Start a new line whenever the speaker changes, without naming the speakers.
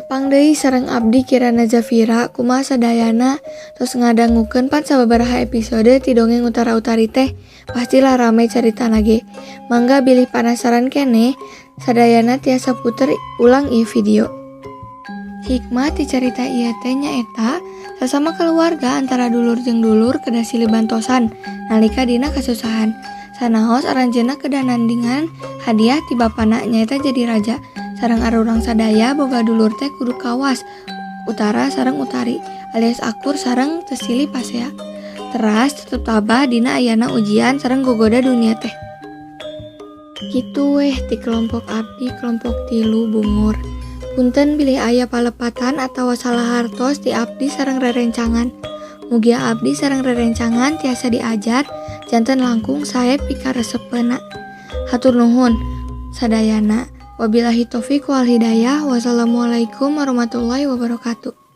Tepang deui sareng abdi, Kirana Zafira. Kumaha sadayana? Tos ngadangukeun pan sababaraha episode ti Dongeng Utara Utari teh? Pastilah rame caritana ge. Mangga bilih panasaran keneh, sadayana tiasa puter ulang ieu video. Hikmah ti carita ieu teh nyaeta sasama keluarga antara dulur jeung dulur kedah silih bantosan nalika dina kasusahan. Sanaos aranjeunna kedah nandingan hadiah ti bapana, nyaeta jadi raja. Sareng arurang sadaya boga dulur teh kudu kawas utara sareng utari alias akur sareng teu silih pasea. Teras tetep tabah dina ayana ujian sareng gogoda dunia teh. Kitu weh ti kelompok abdi, kelompok 3, bungur. Punten bilih aya palepatan atawa salah hartos ti abdi sareng rerencangan. Mugia abdi sareng rerencangan tiasa diajar janten langkung sae pikaresepeuna. Hatur nuhun sadayana. Wabillahi taufik wal hidayah. Wassalamualaikum warahmatullahi wabarakatuh.